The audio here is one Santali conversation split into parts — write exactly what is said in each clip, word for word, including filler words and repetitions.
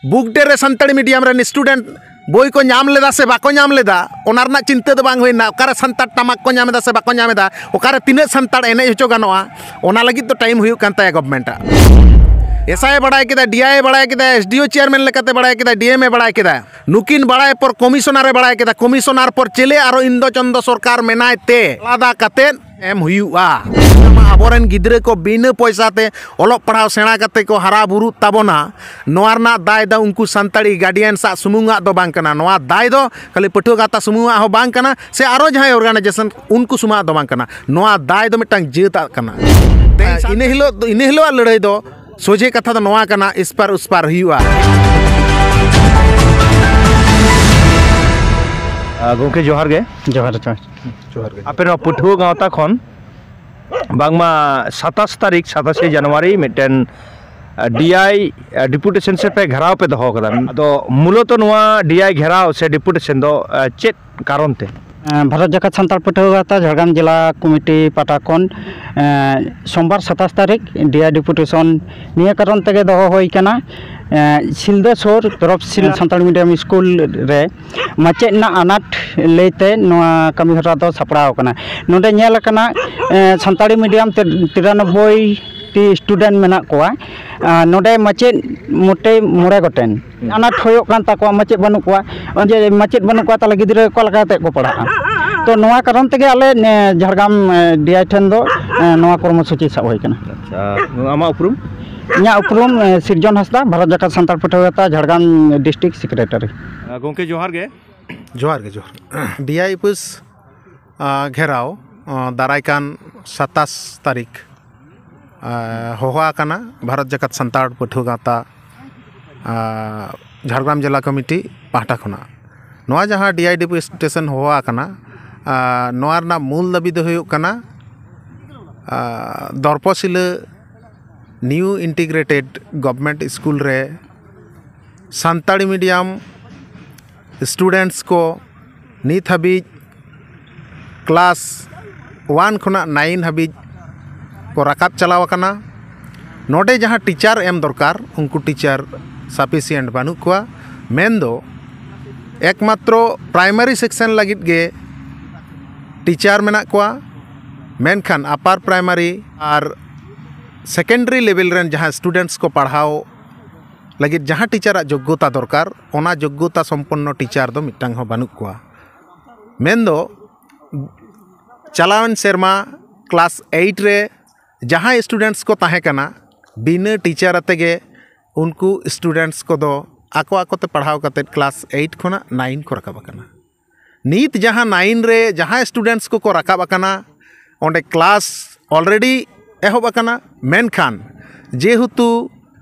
ᱵᱩᱠ ᱰᱮ ᱨᱮ ᱥᱟᱱᱛᱟᱲᱤ ᱢᱤᱰᱤᱭᱟᱢ ᱨᱮᱱ ᱥᱴᱩᱰᱮᱱᱴ ᱵᱳᱭ ᱠᱚ ᱧᱟᱢ ᱞᱮᱫᱟ ᱥᱮ ᱵᱟᱠᱚ ᱧᱟᱢ ᱞᱮᱫᱟ, ᱚᱱᱟ ᱨᱮᱱᱟᱜ ᱪᱤᱱᱛᱟᱹ ᱫᱚ ᱵᱟᱝ ᱦᱩᱭᱱᱟ᱾ ᱚᱠᱟᱨᱮ ᱥᱟᱱᱛᱟᱲ ᱴᱟᱢᱟᱠ ᱠᱚ ᱧᱟᱢ ᱮᱫᱟ ᱥᱮ ᱵᱟᱠᱚ ᱧᱟᱢ ᱮᱫᱟ, ᱚᱠᱟᱨᱮ ᱛᱤᱱᱟᱹᱜ ᱥᱟᱱᱛᱟᱲ ᱮᱱᱮᱡ ᱦᱚᱪᱚ ᱜᱟᱱᱚᱜᱼᱟ, ᱚᱱᱟ ᱞᱟᱹᱜᱤᱫ ᱫᱚ ᱴᱟᱭᱤᱢ ᱦᱩᱭᱩᱜ ᱠᱟᱱ ᱛᱟᱭᱟ ᱜᱚᱵᱷᱢᱮᱱᱴᱟᱜ᱾ ᱮᱥᱟᱭ ᱮ ᱵᱟᱲᱟᱭ ᱠᱮᱫᱟ, ᱰᱤᱟᱭ ᱮ ᱵᱟᱲᱟᱭ ᱠᱮᱫᱟ, ᱮᱥᱰᱤᱳ ᱪᱮᱭᱟᱨᱢᱮᱱ ᱞᱮᱠᱟᱛᱮ ᱵᱟᱲᱟᱭ ᱠᱮᱫᱟ, ᱰᱤᱮᱢ ᱮ ᱵᱟᱲᱟᱭ ᱠᱮᱫᱟ, ᱱᱩᱠᱤᱱ ᱵᱟᱲᱟᱭ ᱯᱚᱨ ᱠᱚᱢᱤᱥᱚᱱᱟᱨ ᱮ ᱵᱟᱲᱟᱭ ᱠᱮᱫᱟ, ᱠᱚᱢᱤᱥᱚᱱᱟᱨ ᱯᱚᱨ ᱪᱮᱞᱮ ᱟᱨᱚ ᱤᱱᱫᱚ ᱪᱚᱱᱫᱚ ᱥᱚᱨᱠᱟᱨ ᱢᱮᱱᱟᱭ ᱛᱮ ᱟᱞᱟᱫᱟ ᱠᱟᱛᱮᱫ ᱮᱢ ᱦᱩᱭᱩᱜᱼᱟ᱾ ᱟᱵᱚᱨᱮᱱ ᱜᱤᱫᱽᱨᱟᱹ ᱠᱚ ᱵᱤᱱᱟᱹ ᱯᱚᱭᱥᱟ ᱛᱮ ᱚᱞᱚᱜ ᱯᱟᱲᱦᱟᱣ ᱥᱮᱬᱟ ᱠᱟᱛᱮ ᱠᱚ ᱦᱟᱨᱟ ᱵᱩᱨᱩᱜ ᱛᱟᱵᱚᱱᱟ, ᱱᱚᱣᱟ ᱨᱮᱱᱟᱜ ᱫᱟᱭ ᱫᱚ ᱩᱱᱠᱩ ᱥᱟᱱᱛᱟᱲᱤ ᱜᱟᱨᱰᱤᱭᱟᱱᱥ ᱟᱜ ᱥᱩᱢᱩᱝ ᱟᱜ ᱫᱚ ᱵᱟᱝ ᱠᱟᱱᱟ᱾ ᱱᱚᱣᱟ ᱫᱟᱭ ᱫᱚ ᱠᱷᱟᱹᱞᱤ ᱯᱟᱹᱴᱷᱩᱣᱟᱹ ᱜᱟᱶᱛᱟ ᱥᱩᱢᱩᱝ ᱟᱜ ᱦᱚᱸ ᱵᱟᱝ ᱠᱟᱱᱟ, ᱥᱮ ᱟᱨᱚ ᱡᱟᱦᱟᱸᱭ ᱚᱨᱜᱟᱱᱟᱭᱡᱮᱥᱚᱱ ᱩᱱᱠᱩ ᱥᱩᱢᱩᱝ ᱟᱜ ᱫᱚ ᱵᱟᱝ ᱠᱟᱱᱟ᱾ ᱱᱚᱣᱟ ᱫᱟᱭ ᱫᱚ ᱢᱤᱫᱴᱟᱝ ᱡᱟᱹᱛ ᱟᱜ ᱠᱟᱱᱟ᱾ ᱤᱱᱟᱹ ᱦᱤᱞᱳᱜ ᱫᱚ, ᱤᱱᱟᱹ ᱦᱤᱞᱳᱜ ᱟᱜ ᱞᱟᱹᱲᱦᱟᱹᱭ ᱫᱚ ᱥᱚᱡᱷᱮ ᱠᱟᱛᱷᱟ ᱫᱚ ᱱᱚᱣᱟ ᱠᱟᱱᱟ, ᱮᱥᱯᱟᱨ ᱩᱥᱯᱟᱨ ᱦᱩᱭᱩᱜᱼᱟ᱾ ᱜᱚᱢᱠᱮ ᱡᱚᱦᱟᱨ ᱜᱮ᱾ ᱡᱚᱦᱟᱨ, ᱡᱚᱦᱟᱨ᱾ ᱟᱯᱮ ᱱᱚᱣᱟ ᱯᱟᱹᱴᱷᱩᱣᱟᱹ ᱜᱟᱶᱛᱟ ᱠᱷᱚᱱ ᱵᱟᱝᱢᱟ ᱥᱟᱛᱟᱥ ᱛᱟᱹᱨᱤᱠᱷ, ᱥᱟᱛᱟᱥᱮ ᱡᱟᱱᱩᱣᱟᱨᱤ ᱢᱤᱫᱴᱮᱱ ᱰᱤᱟᱭ ᱰᱮᱯᱩᱴᱮᱥᱚᱱ ᱥᱮ ᱯᱮ ᱜᱷᱮᱨᱟᱣ ᱯᱮ ᱫᱚᱦᱚ ᱠᱟᱫᱟ᱾ ᱟᱫᱚ ᱢᱩᱞᱚᱛᱚ ᱱᱚᱣᱟ ᱰᱤᱟᱭ ᱜᱷᱮᱨᱟᱣ ᱥᱮ ᱰᱮᱯᱩᱴᱮᱥᱚᱱ ᱫᱚ ᱪᱮᱫ ᱠᱟᱨᱚᱱ ᱛᱮ? ᱵᱷᱟᱨᱚᱛ ᱡᱟᱠᱟᱛ ᱥᱟᱱᱛᱟᱲ ᱯᱟᱹᱴᱷᱩᱣᱟᱹ ᱜᱟᱶᱛᱟ ᱡᱷᱟᱲᱜᱨᱟᱢ ᱡᱮᱞᱟ ᱠᱚᱢᱤᱴᱤ ᱯᱟᱦᱴᱟ ᱠᱷᱚᱱ ᱥᱳᱢᱵᱟᱨ ᱥᱟᱛᱟᱥ ᱛᱟᱹᱨᱤᱠᱷ ᱰᱤᱟᱭ ᱰᱮᱯᱩᱴᱮᱥᱚᱱ ᱱᱤᱭᱟᱹ ᱠᱟᱨᱚᱱ ᱛᱮᱜᱮ ᱫᱚᱦᱚ ᱦᱩᱭ ᱠᱟᱱᱟ᱾ ᱥᱤᱞᱫᱟᱹ ᱥᱩᱨ ᱛᱚᱨᱚᱯ ᱥᱤᱞ ᱥᱟᱱᱛᱟᱲᱤ ᱢᱤᱰᱤᱭᱟᱢ ᱥᱠᱩᱞ ᱨᱮ ᱢᱟᱪᱮᱫ ᱨᱮᱱᱟᱜ ᱟᱱᱟᱴ ᱞᱟᱹᱭᱛᱮ ᱱᱚᱣᱟ ᱠᱟᱹᱢᱤ ᱦᱚᱨᱟ ᱫᱚ ᱥᱟᱯᱲᱟᱣ ᱟᱠᱟᱱᱟ᱾ ᱱᱚᱰᱮ ᱧᱮᱞ ᱟᱠᱟᱱᱟ, ᱥᱟᱱᱛᱟᱲᱤ ᱢᱤᱰᱤᱭᱟᱢ ᱛᱮ ᱛᱤᱨᱟᱱᱚᱵᱵᱳᱭ ᱴᱤ ᱥᱴᱩᱰᱮᱱᱴ ᱢᱮᱱᱟᱜ ᱠᱚᱣᱟ᱾ ᱱᱚᱰᱮ ᱢᱟᱪᱮᱫ ᱢᱚᱴᱮ ᱢᱚᱬᱮ ᱜᱚᱴᱮᱱ ᱟᱱᱟᱴ ᱦᱩᱭᱩᱜ ᱠᱟᱱ ᱛᱟᱠᱚᱣᱟ, ᱢᱟᱪᱮᱫ ᱵᱟᱹᱱᱩᱜ ᱠᱚᱣᱟ᱾ ᱡᱮ ᱢᱟᱪᱮᱫ ᱵᱟᱹᱱᱩᱜ ᱠᱚᱣᱟ, ᱛᱟᱦᱚᱞᱮ ᱜᱤᱫᱽᱨᱟᱹ ᱚᱠᱟ ᱞᱮᱠᱟ ᱠᱟᱛᱮᱫ ᱠᱚ ᱯᱟᱲᱦᱟᱜᱼᱟ? ᱛᱚ, ᱱᱚᱣᱟ ᱠᱟᱨᱚᱱ ᱛᱮᱜᱮ ᱟᱞᱮ ᱡᱷᱟᱲᱜᱨᱟᱢ ᱰᱤᱟᱭ ᱴᱷᱮᱱ ᱫᱚ ᱱᱚᱣᱟ ᱠᱚᱨᱢᱚᱥᱩᱪᱤ ᱥᱟᱵ ᱦᱩᱭ ᱠᱟᱱᱟ᱾ ᱟᱪᱪᱷᱟ, ᱟᱢᱟᱜ ᱩᱯᱨᱩᱢ? ᱤᱧᱟᱹᱜ ᱩᱯᱨᱩᱢ ᱥᱤᱨᱡᱚᱱ ᱦᱟᱸᱥᱫᱟ, ᱵᱷᱟᱨᱚᱛ ᱡᱟᱠᱟᱛ ᱥᱟᱱᱛᱟᱲ ᱯᱟᱹᱴᱷᱩᱣᱟᱹ ᱜᱟᱶᱛᱟ ᱡᱷᱟᱲᱜᱨᱟᱢ ᱰᱤᱥᱴᱨᱤᱠᱴ ᱥᱮᱠᱨᱮᱴᱟᱨᱤ᱾ ᱜᱚᱢᱠᱮ, ᱡᱚᱦᱟᱨ ᱜᱮ᱾ ᱡᱚᱦᱟᱨ ᱜᱮ, ᱡᱚᱦᱟᱨ ᱜᱮ᱾ ᱰᱤᱟᱭ ᱩᱯᱟᱹᱥ ᱜᱷᱮᱨᱟᱣ ᱫᱟᱨᱟᱭ ᱠᱟᱱ ᱥᱟᱛᱟᱥ ᱛᱟᱹᱨᱤᱠᱷ ᱦᱚᱦᱚ ᱟᱠᱟᱱᱟ ᱵᱷᱟᱨᱚᱛ ᱡᱟᱠᱟᱛ ᱥᱟᱱᱛᱟᱲ ᱯᱟᱹᱴᱷᱩᱣᱟᱹ ᱜᱟᱶᱛᱟ ᱡᱷᱟᱲᱜᱨᱟᱢ ᱡᱮᱞᱟ ᱠᱚᱢᱤᱴᱤ ᱯᱟᱦᱴᱟ ᱠᱷᱚᱱᱟᱜ᱾ ᱱᱚᱣᱟ ᱡᱟᱦᱟᱸ ᱰᱤᱟᱭ ᱰᱮᱯᱩᱴᱮᱥᱚᱱ ᱦᱚᱦᱚ ᱟᱠᱟᱱᱟ, ᱱᱚᱣᱟ ᱨᱮᱱᱟᱜ ᱢᱩᱞ ᱫᱟᱹᱵᱤ ᱫᱚ ᱦᱩᱭᱩᱜ ᱠᱟᱱᱟ, ᱫᱚᱨᱯᱚᱥᱤᱞᱟᱹ ᱱᱤᱭᱩ ᱤᱱᱴᱤᱜᱨᱮᱴᱮᱰ ᱜᱚᱵᱷᱢᱮᱱᱴ ᱥᱠᱩᱞ ᱨᱮ ᱥᱟᱱᱛᱟᱲᱤ ᱢᱤᱰᱤᱭᱟᱢ ᱥᱴᱩᱰᱮᱱᱴᱥ ᱠᱚ ᱱᱤᱛ ᱦᱟᱹᱵᱤᱡ ᱠᱞᱟᱥ ᱳᱣᱟᱱ ᱠᱷᱚᱱᱟᱜ ᱱᱟᱭᱤᱱ ᱦᱟᱹᱵᱤᱡ ᱠᱚ ᱨᱟᱠᱟᱵ ᱪᱟᱞᱟᱣ ᱟᱠᱟᱱᱟ᱾ ᱱᱚᱰᱮ ᱡᱟᱦᱟᱸ ᱴᱤᱪᱟᱨ ᱮᱢ ᱫᱚᱨᱠᱟᱨ, ᱩᱱᱠᱩ ᱴᱤᱪᱟᱨ ᱥᱟᱯᱷᱤᱥᱤᱭᱮᱱᱴ ᱵᱟᱹᱱᱩᱜ ᱠᱚᱣᱟ᱾ ᱢᱮᱱᱫᱚ ᱮᱠᱢᱟᱛᱨᱚ ᱯᱨᱟᱭᱢᱟᱨᱤ ᱥᱮᱠᱥᱚᱱ ᱞᱟᱹᱜᱤᱫ ᱜᱮ ᱴᱤᱪᱟᱨ ᱢᱮᱱᱟᱜ ᱠᱚᱣᱟ, ᱢᱮᱱᱠᱷᱟᱱ ᱟᱯᱟᱨ ᱯᱨᱟᱭᱢᱟᱨᱤ ᱟᱨ ᱥᱮᱠᱮᱱᱰᱟᱨᱤ ᱞᱮᱵᱮᱞ ᱨᱮᱱ ᱡᱟᱦᱟᱸ ᱥᱴᱩᱰᱮᱱᱴᱥ ᱠᱚ ᱯᱟᱲᱦᱟᱣ ᱞᱟᱹᱜᱤᱫ ᱡᱟᱦᱟᱸ ᱴᱤᱪᱟᱨᱟᱜ ᱡᱳᱜᱽᱜᱚᱛᱟ ᱫᱚᱨᱠᱟᱨ, ᱚᱱᱟ ᱡᱳᱜᱽᱜᱚᱛᱟ ᱥᱚᱢᱯᱚᱱᱱᱚ ᱴᱤᱪᱟᱨ ᱫᱚ ᱢᱤᱫᱴᱟᱝ ᱦᱚᱸ ᱵᱟᱹᱱᱩᱜ ᱠᱚᱣᱟ᱾ ᱢᱮᱱᱫᱚ ᱪᱟᱞᱟᱣᱮᱱ ᱥᱮᱨᱢᱟ ᱠᱞᱟᱥ ᱮᱭᱤᱴ ᱨᱮ ᱡᱟᱦᱟᱸᱭ ᱥᱴᱩᱰᱮᱱᱴᱥ ᱠᱚ ᱛᱟᱦᱮᱸ ᱠᱟᱱᱟ, ᱵᱤᱱᱟᱹ ᱴᱤᱪᱟᱨ ᱟᱛᱮ ᱜᱮ ᱩᱱᱠᱩ ᱥᱴᱩᱰᱮᱱᱴᱥ ᱠᱚᱫᱚ ᱟᱠᱚ ᱟᱠᱚᱛᱮ ᱯᱟᱲᱦᱟᱣ ᱠᱟᱛᱮᱫ ᱠᱞᱟᱥ ᱮᱭᱤᱴ ᱠᱷᱚᱱᱟᱜ ᱱᱟᱭᱤᱱ ᱠᱚ ᱨᱟᱠᱟᱵ ᱟᱠᱟᱱᱟ᱾ ᱱᱤᱛ ᱡᱟᱦᱟᱸ ᱱᱟᱭᱤᱱ ᱨᱮ ᱡᱟᱦᱟᱸᱭ ᱥᱴᱩᱰᱮᱱᱴᱥ ᱠᱚᱠᱚ ᱨᱟᱠᱟᱵ ᱟᱠᱟᱱᱟ, ᱚᱸᱰᱮ ᱠᱞᱟᱥ ᱚᱞᱨᱮᱰᱤ ᱮᱦᱚᱵ ᱟᱠᱟᱱᱟ, ᱢᱮᱱᱠᱷᱟᱱ ᱡᱮᱦᱮᱛᱩ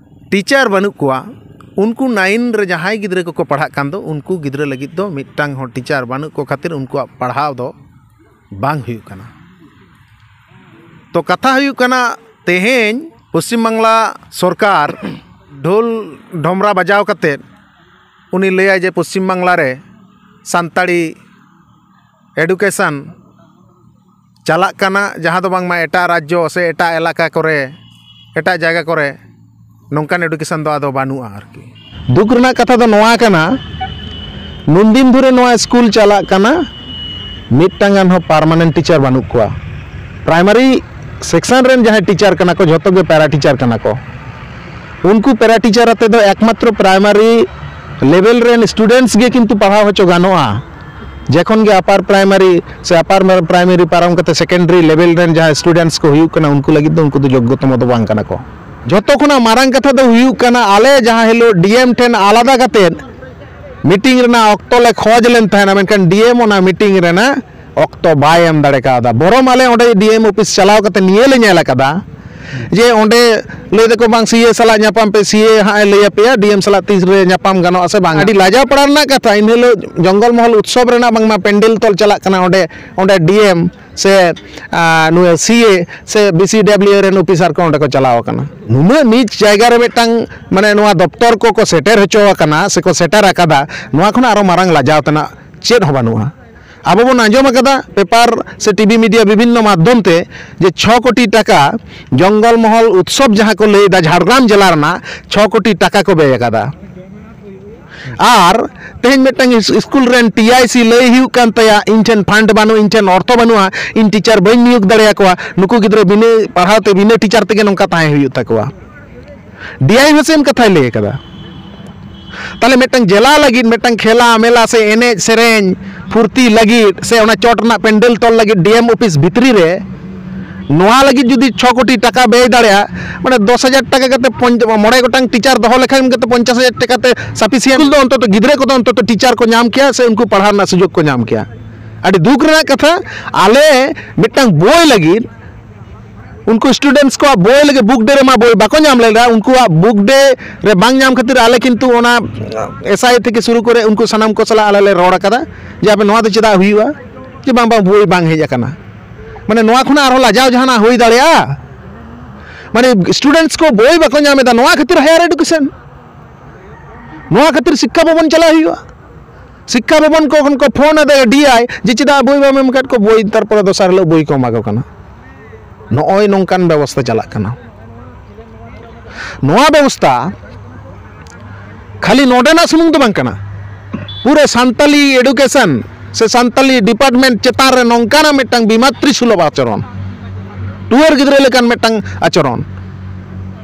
ᱴᱤᱪᱟᱨ ᱵᱟᱹᱱᱩᱜ ᱠᱚᱣᱟ, ᱩᱱᱠᱩ ᱱᱟᱭᱤᱱ ᱨᱮ ᱡᱟᱦᱟᱸᱭ ᱜᱤᱫᱽᱨᱟᱹ ᱠᱚᱠᱚ ᱯᱟᱲᱦᱟᱜ ᱠᱟᱱ ᱫᱚ, ᱩᱱᱠᱩ ᱜᱤᱫᱽᱨᱟᱹ ᱞᱟᱹᱜᱤᱫ ᱫᱚ ᱢᱤᱫᱴᱟᱝ ᱦᱚᱸ ᱴᱤᱪᱟᱨ ᱵᱟᱹᱱᱩᱜ ᱠᱚ ᱠᱷᱟᱹᱛᱤᱨ ᱩᱱᱠᱩᱣᱟᱜ ᱯᱟᱲᱦᱟᱣ ᱫᱚ ᱵᱟᱝ ᱦᱩᱭᱩᱜ ᱠᱟᱱᱟ᱾ ᱛᱚ ᱠᱟᱛᱷᱟ ᱦᱩᱭᱩᱜ ᱠᱟᱱᱟ, ᱛᱮᱦᱮᱧ ᱯᱚᱥᱪᱤᱢ ᱵᱟᱝᱞᱟ ᱥᱚᱨᱠᱟᱨ ᱰᱷᱳᱞ ᱰᱷᱚᱢᱨᱟ ᱵᱟᱡᱟᱣ ᱠᱟᱛᱮᱫ ᱩᱱᱤ ᱞᱟᱹᱭᱟᱭ ᱡᱮ ᱯᱚᱥᱪᱤᱢ ᱵᱟᱝᱞᱟ ᱨᱮ ᱥᱟᱱᱛᱟᱲᱤ ᱮᱰᱩᱠᱮᱥᱚᱱ ᱪᱟᱞᱟᱜ ᱠᱟᱱᱟ, ᱡᱟᱦᱟᱸ ᱫᱚ ᱵᱟᱝᱢᱟ ᱮᱴᱟᱜ ᱨᱟᱡᱽᱡᱚ ᱥᱮ ᱮᱴᱟᱜ ᱮᱞᱟᱠᱟ ᱠᱚᱨᱮ, ᱮᱴᱟᱜ ᱡᱟᱭᱜᱟ ᱠᱚᱨᱮ ᱱᱚᱝᱠᱟᱱ ᱮᱰᱩᱠᱮᱥᱚᱱ ᱫᱚ ᱟᱫᱚ ᱵᱟᱹᱱᱩᱜᱼᱟ ᱟᱨᱠᱤ᱾ ᱫᱩᱠ ᱨᱮᱱᱟᱜ ᱠᱟᱛᱷᱟ ᱫᱚ ᱱᱚᱣᱟ ᱠᱟᱱᱟ, ᱱᱩᱱᱫᱤᱱ ᱫᱷᱚᱨᱮ ᱱᱚᱣᱟ ᱥᱠᱩᱞ ᱪᱟᱞᱟᱜ ᱠᱟᱱᱟ, ᱢᱤᱫᱴᱟᱝ ᱜᱟᱱ ᱦᱚᱸ ᱯᱟᱨᱢᱟᱱᱮᱱᱴ ᱴᱤᱪᱟᱨ ᱵᱟᱹᱱᱩᱜ ᱠᱚᱣᱟ᱾ ᱯᱨᱟᱭᱢᱟᱨᱤ ᱥᱮᱠᱥᱚᱱ ᱨᱮᱱ ᱡᱟᱦᱟᱸᱭ ᱴᱤᱪᱟᱨ ᱠᱟᱱᱟ ᱠᱚ, ᱡᱷᱚᱛᱚ ᱜᱮ ᱯᱮᱨᱟ ᱴᱤᱪᱟᱨ ᱠᱟᱱᱟ ᱠᱚ᱾ ᱩᱱᱠᱩ ᱯᱮᱨᱟ ᱴᱤᱪᱟᱨ ᱟᱛᱮ ᱫᱚ ᱮᱠᱢᱟᱛᱨᱚ ᱯᱨᱟᱭᱢᱟᱨᱤ ᱞᱮᱵᱮᱞ ᱨᱮᱱ ᱥᱴᱩᱰᱮᱱᱴᱥ ᱜᱮ ᱠᱤᱱᱛᱩ ᱯᱟᱲᱦᱟᱣ ᱦᱚᱪᱚ ᱜᱟᱱᱚᱜᱼᱟ᱾ ᱡᱚᱠᱷᱚᱱ ᱜᱮ ᱟᱯᱟᱨ ᱯᱨᱟᱭᱢᱟᱨᱤ ᱥᱮ ᱟᱯᱟᱨ ᱯᱨᱟᱭᱢᱟᱨᱤ ᱯᱟᱨᱚᱢ ᱠᱟᱛᱮ ᱥᱮᱠᱮᱱᱰᱟᱨᱤ ᱞᱮᱵᱮᱞ ᱨᱮᱱ ᱡᱟᱦᱟᱸᱭ ᱥᱴᱩᱰᱮᱱᱴᱥ ᱠᱚ ᱦᱩᱭᱩᱜ ᱠᱟᱱᱟ, ᱩᱱᱠᱩ ᱞᱟᱹᱜᱤᱫ ᱫᱚ ᱩᱱᱠᱩ ᱫᱚ ᱡᱳᱜᱽᱜᱚᱛᱚᱢᱚ ᱫᱚ ᱵᱟᱝ ᱠᱟᱱᱟ ᱠᱚ᱾ ᱡᱷᱚᱛᱚ ᱠᱷᱚᱱᱟᱜ ᱢᱟᱨᱟᱝ ᱠᱟᱛᱷᱟ ᱫᱚ ᱦᱩᱭᱩᱜ ᱠᱟᱱᱟ, ᱟᱞᱮ ᱡᱟᱦᱟᱸ ᱦᱤᱞᱳᱜ ᱰᱤ ᱮᱢ ᱴᱷᱮᱱ ᱟᱞᱟᱫᱟ ᱠᱟᱛᱮ ᱢᱤᱴᱤᱝ ᱨᱮᱱᱟᱜ ᱚᱠᱛᱚ ᱞᱮ ᱠᱷᱚᱡᱽ ᱞᱮᱱ ᱛᱟᱦᱮᱱᱟ, ᱢᱮᱱᱠᱷᱟᱱ ᱰᱤ ᱮᱢ ᱚᱱᱟ ᱢᱤᱴᱤᱝ ᱨᱮᱱᱟᱜ ᱚᱠᱛᱚ ᱵᱟᱭ ᱮᱢ ᱫᱟᱲᱮ ᱠᱟᱣᱫᱟ᱾ ᱵᱚᱨᱚᱢ ᱟᱞᱮ ᱚᱸᱰᱮ ᱰᱤ ᱮᱢ ᱚᱯᱷᱤᱥ ᱪᱟᱞᱟᱣ ᱠᱟᱛᱮ ᱱᱤᱭᱟᱹ ᱞᱮ ᱧᱮᱞ ᱟᱠᱟᱫᱟ ᱡᱮ ᱚᱸᱰᱮ ᱞᱟᱹᱭ ᱫᱟᱠᱚ, "ᱵᱟᱝ, ᱥᱤ ᱮ ᱥᱟᱞᱟᱜ ᱧᱟᱯᱟᱢ ᱯᱮ, ᱥᱤ ᱮ ᱦᱟᱸᱜ ᱮ ᱞᱟᱹᱭ ᱟᱯᱮᱭᱟ ᱰᱤ ᱮᱢ ᱥᱟᱞᱟᱜ ᱛᱤᱥ ᱨᱮ ᱧᱟᱯᱟᱢ ᱜᱟᱱᱚᱜᱼᱟ ᱥᱮ ᱵᱟᱝ?" ᱟᱹᱰᱤ ᱞᱟᱡᱟᱣ ᱯᱟᱲᱟ ᱨᱮᱱᱟᱜ ᱠᱟᱛᱷᱟ, ᱮᱱ ᱦᱤᱞᱳᱜ ᱡᱚᱝᱜᱚᱞ ᱢᱚᱦᱚᱞ ᱩᱛᱥᱚᱵ ᱨᱮᱱᱟᱜ ᱵᱟᱝᱢᱟ ᱯᱮᱱᱰᱮᱞ ᱛᱚᱞ ᱪᱟᱞᱟᱜ ᱠᱟᱱᱟ, ᱚᱸᱰᱮ, ᱚᱸᱰᱮ ᱰᱤ ᱮᱢ ᱥᱮ, ᱟᱸ, ᱱᱩᱭ ᱥᱤ ᱮ ᱥᱮ ᱵᱤ ᱥᱤ ᱰᱟᱵᱽᱞᱤᱭᱩ ᱨᱮᱱ ᱚᱯᱷᱤᱥᱟᱨ ᱠᱚ ᱚᱸᱰᱮ ᱠᱚ ᱪᱟᱞᱟᱣ ᱟᱠᱟᱱᱟ᱾ ᱱᱩᱱᱟᱹᱜ ᱱᱤᱪ ᱡᱟᱭᱜᱟ ᱨᱮ ᱢᱤᱫᱴᱟᱝ, ᱢᱟᱱᱮ, ᱱᱚᱣᱟ ᱫᱚᱯᱛᱚᱨ ᱠᱚᱠᱚ ᱥᱮᱴᱮᱨ ᱦᱚᱪᱚ ᱟᱠᱟᱱᱟ ᱥᱮᱠᱚ ᱥᱮᱴᱮᱨ ᱟᱠᱟᱫᱟ, ᱱᱚᱣᱟ ᱠᱷᱚᱱᱟᱜ ᱟᱨᱚ ᱢᱟᱨᱟᱝ ᱞᱟᱡᱟᱣ ᱛᱮᱱᱟᱜ ᱪᱮᱫ ᱦᱚᱸ ᱵᱟᱹᱱᱩᱜᱼᱟ᱾ ᱟᱵᱚ ᱵᱚᱱ ᱟᱸᱡᱚᱢ ᱟᱠᱟᱫᱟ ᱯᱮᱯᱟᱨ ᱥᱮ ᱴᱤᱵᱷᱤ ᱢᱤᱰᱤᱭᱟ ᱵᱤᱵᱷᱤᱱᱱᱚ ᱢᱟᱫᱽᱫᱷᱚᱢ ᱛᱮ ᱡᱮ ᱪᱷᱚ ᱠᱳᱴᱤ ᱴᱟᱠᱟ ᱡᱚᱝᱜᱚᱞ ᱢᱚᱦᱚᱞ ᱩᱛᱥᱚᱵ ᱡᱟᱦᱟᱸ ᱠᱚ ᱞᱟᱹᱭ ᱮᱫᱟ, ᱡᱷᱟᱲᱜᱨᱟᱢ ᱡᱮᱞᱟ ᱨᱮᱱᱟᱜ ᱪᱷᱚ ᱠᱳᱴᱤ ᱴᱟᱠᱟ ᱠᱚ ᱵᱮᱭ ᱟᱠᱟᱫᱟ᱾ ᱟᱨ ᱛᱮᱦᱮᱧ ᱢᱤᱫᱴᱟᱝ ᱤᱥ-, ᱤᱥᱠᱩᱞ ᱨᱮᱱ ᱴᱤ ᱟᱭ ᱥᱤ ᱞᱟᱹᱭ ᱦᱩᱭᱩᱜ ᱠᱟᱱ ᱛᱟᱭᱟ, "ᱤᱧ ᱴᱷᱮᱱ ᱯᱷᱟᱱᱰ ᱵᱟᱹᱱᱩᱜᱼᱟ, ᱤᱧ ᱴᱷᱮᱱ ᱚᱨᱛᱷᱚ ᱵᱟᱹᱱᱩᱜᱼᱟ, ᱤᱧ ᱴᱤᱪᱟᱨ ᱵᱟᱹᱧ ᱱᱤᱭᱳᱜᱽ ᱫᱟᱲᱮᱭᱟᱠᱚᱣᱟ, ᱱᱩᱠᱩ ᱜᱤᱫᱽᱨᱟᱹ ᱵᱤᱱᱟᱹ ᱯᱟᱲᱦᱟᱣ ᱛᱮ, ᱵᱤᱱᱟᱹ ᱴᱤᱪᱟᱨ ᱛᱮᱜᱮ ᱱᱚᱝᱠᱟ ᱛᱟᱦᱮᱸ ᱦᱩᱭᱩᱜ ᱛᱟᱠᱚᱣᱟ᱾" ᱰᱤ ᱟᱭ ᱦᱚᱸ ᱥᱮᱢ ᱠᱟᱛᱷᱟᱭ ᱞᱟᱹᱭ ᱟᱠᱟᱫᱟ᱾ ᱛᱟᱦᱞᱮ ᱢᱤᱫᱴᱟᱝ ᱡᱮᱞᱟ ᱞᱟᱹᱜᱤᱫ ᱢᱤᱫᱴᱟᱝ ᱠᱷᱮᱞᱟ ᱢᱮᱞᱟ ᱥᱮ ᱮᱱᱮᱡ ᱥᱮᱨᱮᱧ ᱯᱷᱩᱨᱛᱤ ᱞᱟᱹᱜᱤᱫ ᱥᱮ ᱚᱱᱟ ᱪᱚᱴ ᱨᱮᱱᱟᱜ ᱯᱮᱱᱰᱮᱞ ᱛᱚᱞ ᱞᱟᱹᱜᱤᱫ ᱰᱤ ᱮᱢ ᱚᱯᱷᱤᱥ ᱵᱷᱤᱛᱨᱤ ᱨᱮ ᱱᱚᱣᱟ ᱞᱟᱹᱜᱤᱫ ᱡᱩᱫᱤ ᱪᱷᱚ ᱠᱳᱴᱤ ᱴᱟᱠᱟ ᱵᱮᱭ ᱫᱟᱲᱮᱭᱟᱜᱼᱟ, ᱢᱟᱱᱮ ᱫᱚᱥ ᱦᱟᱡᱟᱨ ᱴᱟᱠᱟ ᱠᱟᱛᱮ ᱯᱚᱧᱪ-, ᱢᱚᱬᱮ ᱜᱚᱴᱟᱝ ᱴᱤᱪᱟᱨ ᱫᱚᱦᱚ ᱞᱮᱠᱷᱟᱱ ᱜᱮᱛᱚ ᱯᱚᱧᱪᱟᱥ ᱦᱟᱡᱟᱨ ᱴᱟᱠᱟ ᱛᱮ sufficient ᱫᱚ ᱚᱱᱛᱚᱛᱚ ᱜᱤᱫᱽᱨᱟᱹ ᱠᱚᱫᱚ ᱚᱱᱛᱚᱛᱚ ᱴᱤᱪᱟᱨ ᱠᱚ ᱧᱟᱢ ᱠᱮᱭᱟ ᱥᱮ ᱩᱱᱠᱩ ᱯᱟᱲᱦᱟᱣ ᱨᱮᱱᱟᱜ ᱥᱩᱡᱳᱜᱽ ᱠᱚ ᱧᱟᱢ ᱠᱮᱭᱟ᱾ ᱟᱹᱰᱤ ᱫᱩᱠ ᱨᱮᱱᱟᱜ ᱠᱟᱛᱷᱟ, ᱟᱞᱮ ᱢᱤᱫᱴᱟᱝ ᱵᱳᱭ ᱞᱟᱹᱜᱤᱫ ᱩᱱᱠᱩ students ᱠᱚᱣᱟᱜ ᱵᱳᱭ ᱞᱟᱹᱜᱤᱫ book day ᱨᱮᱢᱟ ᱵᱳᱭ ᱵᱟᱠᱚ ᱧᱟᱢ ᱞᱮᱫᱟ᱾ ᱩᱱᱠᱩᱣᱟᱜ book day ᱨᱮ ᱵᱟᱝ ᱧᱟᱢ ᱠᱷᱟᱹᱛᱤᱨ ᱟᱞᱮ ᱠᱤᱱᱛᱩ ᱚᱱᱟ S I ᱛᱷᱮᱠᱮ ᱥᱩᱨᱩ ᱠᱚᱨᱮ ᱩᱱᱠᱩ ᱥᱟᱱᱟᱢ ᱠᱚ ᱥᱟᱞᱟᱜ ᱟᱞᱮ ᱞᱮ ᱨᱚᱲ ᱟᱠᱟᱫᱟ ᱡᱮ ᱟᱯᱮ ᱱᱚᱣᱟ ᱫᱚ ᱪᱮᱫᱟᱜ ᱦᱩᱭᱩᱜᱼᱟ, ᱡᱮ ᱵᱟᱝ, ᱵᱟᱝ, ᱵᱳᱭ ᱵᱟᱝ ᱦᱮᱡ ᱟᱠᱟᱱᱟ᱾ ᱢᱟᱱᱮ ᱱᱚᱣᱟ ᱠᱷᱚᱱᱟᱜ ᱟᱨᱦᱚᱸ ᱞᱟᱡᱟᱣ ᱡᱟᱦᱟᱱᱟᱜ ᱦᱩᱭ ᱫᱟᱲᱮᱭᱟᱜᱼᱟ? ᱢᱟᱱᱮ students ᱠᱚ ᱵᱳᱭ ᱵᱟᱠᱚ ᱧᱟᱢ ᱮᱫᱟ, ᱱᱚᱣᱟ ᱠᱷᱟᱹᱛᱤᱨ higher education, ᱱᱚᱣᱟ ᱠᱷᱟᱹᱛᱤᱨ ᱥᱤᱠᱠᱷᱟ ᱵᱷᱚᱵᱚᱱ ᱪᱟᱞᱟᱜ ᱦᱩᱭᱩᱜᱼᱟ᱾ ᱥᱤᱠᱠᱷᱟ ᱵᱷᱚᱵᱚᱱ ᱠᱚ ᱠᱷᱚᱱ ᱠᱚ ᱯᱷᱳᱱ ᱟᱫᱮᱭᱟ ᱰᱤ ᱟᱭ ᱡᱮ ᱪᱮᱫᱟᱜ ᱵᱳᱭ ᱵᱟᱢ ᱮᱢ ᱟᱠᱟᱫ ᱠᱚ, ᱵᱳᱭ ᱛᱟᱨᱯᱚᱨᱮ ᱫᱚᱥᱟᱨ ᱦᱤᱞᱳᱜ ᱵᱳᱭ ᱠᱚ ᱮᱢᱟ ᱠᱚ ᱠᱟᱱᱟ᱾ ᱱᱚᱜᱼᱚᱭ ᱱᱚᱝᱠᱟᱱ ᱵᱮᱵᱚᱥᱛᱷᱟ ᱪᱟᱞᱟᱜ ᱠᱟᱱᱟ᱾ ᱱᱚᱣᱟ ᱵᱮᱵᱚᱥᱛᱷᱟ ᱠᱷᱟᱹᱞᱤ ᱱᱚᱰᱮᱱᱟᱜ ᱥᱩᱢᱩᱝ ᱫᱚ ᱵᱟᱝ ᱠᱟᱱᱟ, ᱯᱩᱨᱟᱹ ᱥᱟᱱᱛᱟᱞᱤ education ᱥᱮ ᱥᱟᱱᱛᱟᱞᱤ department ᱪᱮᱛᱟᱱ ᱨᱮ ᱱᱚᱝᱠᱟᱱᱟᱜ ᱢᱤᱫᱴᱟᱝ ᱵᱤᱢᱟᱛᱨᱤ ᱥᱩᱞᱚᱵᱷ ᱟᱪᱚᱨᱚᱱ, ᱴᱩᱣᱟᱹᱨ ᱜᱤᱫᱽᱨᱟᱹ ᱞᱮᱠᱟᱱ ᱢᱤᱫᱴᱟᱝ ᱟᱪᱚᱨᱚᱱ